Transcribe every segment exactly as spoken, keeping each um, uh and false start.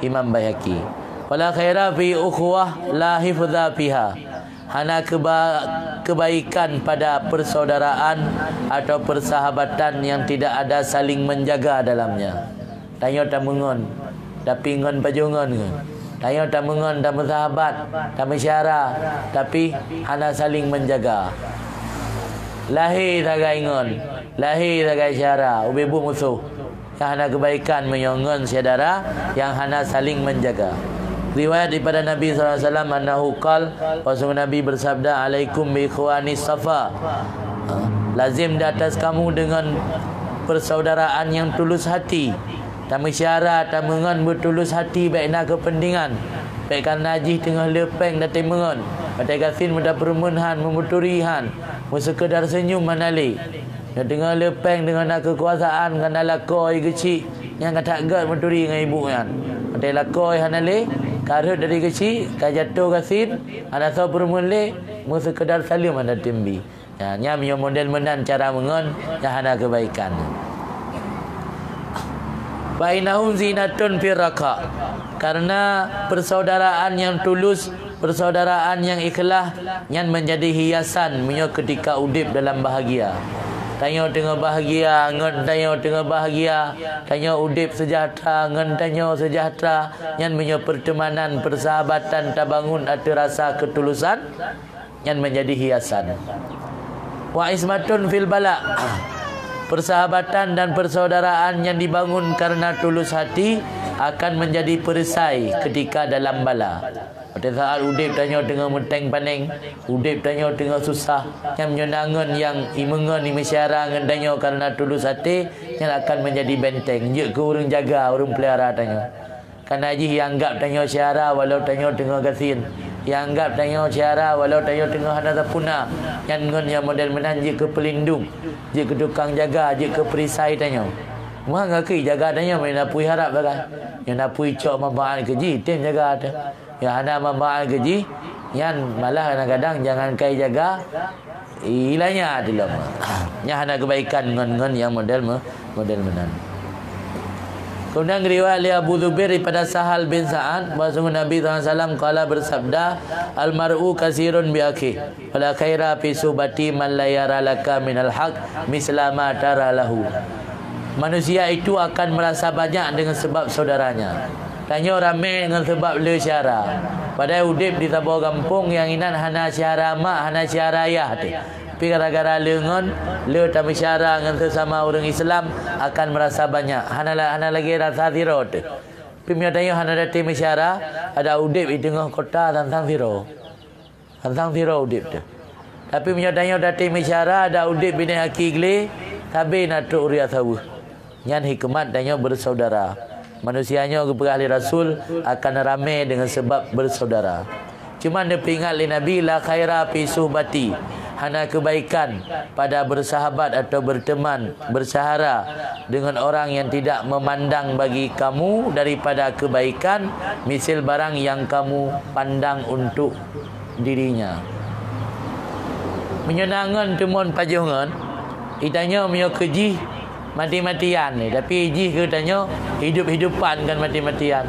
Imam Baihaqi. Wala khaira fi ukhuwah la hifdha fiha. Hana keba-, kebaikan pada persaudaraan atau persahabatan yang tidak ada saling menjaga dalamnya. Tanyoe tameungon, tapi ngon pajoh ngon ngon. Tanyoe tameungon, tameusahabat, tameusyara, tapi hana saling menjaga. Lahé sagai ngon, lahé sagai syara, ubé buet musoh. Nyang hana kebaikan meunyoe ngon syedara nyang hana saling menjaga. Riwayat daripada Nabi sallallahu alaihi wasallam, annahu qal, bahwasungguh Nabi bersabda, "Alaikum bi ikhwani safa." Ha, lazim di atas kamu dengan persaudaraan yang tulus hati. Tameusyara, tameungon beutulus hati, bék na keupeuntengan. Bék kareuna jih teungoh le péng taté meungon. Watée gasien meutapeureumeun han, meumeuturi han, meuseukeudar seunyum hana lé. Nyoe teungoh le péng, teungoh na keukuasaan, ka na lakoe geuchik, nyang ka that gét meuturi ngon ibu nyan. Watée lakoe hana lé, ka rhot dari geuchik, ka jatoh gasien, hana soe peureumeun lé, meuseukeudar saleuem hana tem bi. Nyan, nyan meunyoe model meunan cara meungon, nyan hana kebaikan. Fa innahum zinatun fir raqa. Karena persaudaraan yang tulus, persaudaraan yang ikhlas, nyan menjadi hiasan meunyoe ketika udeb dalam bahagia. Tanyoe teungoh bahagia, ngon tanyoe teungoh bahagia, tanyoe udeb sejahtera, ngon tanyoe sejahtera, nyan meunyoe pertemanan, persahabatan tabangun ateueh rasa keutulusan, nyan menjadi hiasan. Wa ismatun fil bala. Persahabatan dan persaudaraan yang dibangun karena tulus hati akan menjadi perisai ketika dalam bala. Pada saat udeb tanyoe teungoh meuteng paneng, udeb tanyoe teungoh susah, nyan meunyoe na ngon nyang imeungon imeusyara ngon tanyoe karena tulus até, nyan akan menjadi benteng, jeuet keu ureuëng jaga, ureuëng peulihara tanyoe. Kana jih ianggab tanyoe syara walau tanyoe teungoh gasien. Ianggab tanyoe syara walau tanyoe teungoh hana sapeue na. Nyan ngon nyang model meunan jeuet keu peulindong, jeuet keu tukang jaga, jeuet keu perisai tanyoe. Meuhan gaki jaga tanyoe meunyoe na peue harab sagai. Nyoe na peue cok manfaat keu jih, tem jaga teuh. Nyoe hana manfaat keu jih, nyan malah kadang-kadang jangankai jaga, ilanya dilom. Nyan hana kebaikan ngon, ngon nyang model me-, model meunan. Kemudian riwayat lé Abu Zubair daripada Sahal bin Sa'ad, bahwasungguh Nabi sallallahu alaihi wasallam qala bersabda, "Al mar'u katsirun bi akhihi, wala khaira fi suhbati man la yara laka minal haq misla ma tara lahu." Manusia itu akan merasa banyak dengan sebab saudaranya. Tanyoe ramé ngon sabab le syara. Padahai udeb di saboh gampông nyang inan hana syara mak, hana syara ayah teuh. Tapi gara-gara le ngon, le tameusyara ngon sesama ureuëng Islam akan merasa banyak. Hana la-, hana lagée rasa sidroe teuh. Tapi meunyoe tanyoe hana tatem meusyara, adak udeb di teungoh kota sang-sang sidroe. Sang-sang sidroe udeb teuh. Tapi meunyoe tanyoe tatem meusyara, adak udeb binéh aki glé, sabe na trok ureuëng saweue. Nyan hikmat tanyoe bersaudara. Manusia nyoe geupeugah lé Rasul akan ramé deungon sabab bersaudara. Cuma neupeuingat lé Nabi, "La khaira fi suhbati." Hana kebaikan pada bersahabat atau berteman, bersahara dengan orang yang tidak memandang bagi kamu daripada kebaikan, misil barang yang kamu pandang untuk dirinya. Meunyoe na ngon teumon pajoh ngon, itanyoe meunyoe keu jih mati-matian, tapi jih keu tanyoe hidup-hidupan kan mati-matian.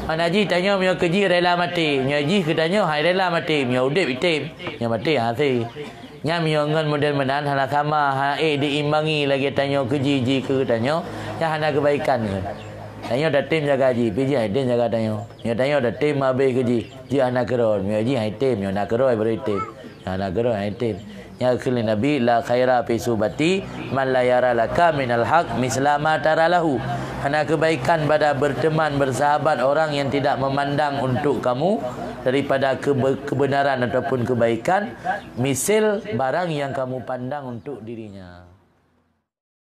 Mana jih tanyoe meunyoe keu jih rela maté, nyoe jih keu tanyoe hai rela maté, meunyoe udeb item, nyoe maté hase. Nyan meunyoe ngon model meunan hana sama, hana ék diimbangi lagée tanyoe keu jih, jih keu tanyoe, nyan hana kebaikan ngon. Tanyoe tatem jaga jih, pi jih hai tem jaga tanyoe. Nyoe tanyoe tatem habéh keu jih, jih hana keudroe, meunyoe jih hai tem, nyoe na keudroe baru item. Nyoe hana keudroe hai tem. Nyan kheun lé Nabi, "La khaira fi suhbati man la yara laka minal haq misla ma tara lahu." Hana kebaikan pada berteman, bersahabat orang yang tidak memandang untuk kamu daripada kebe-, kebenaran ataupun kebaikan, misil barang yang kamu pandang untuk dirinya.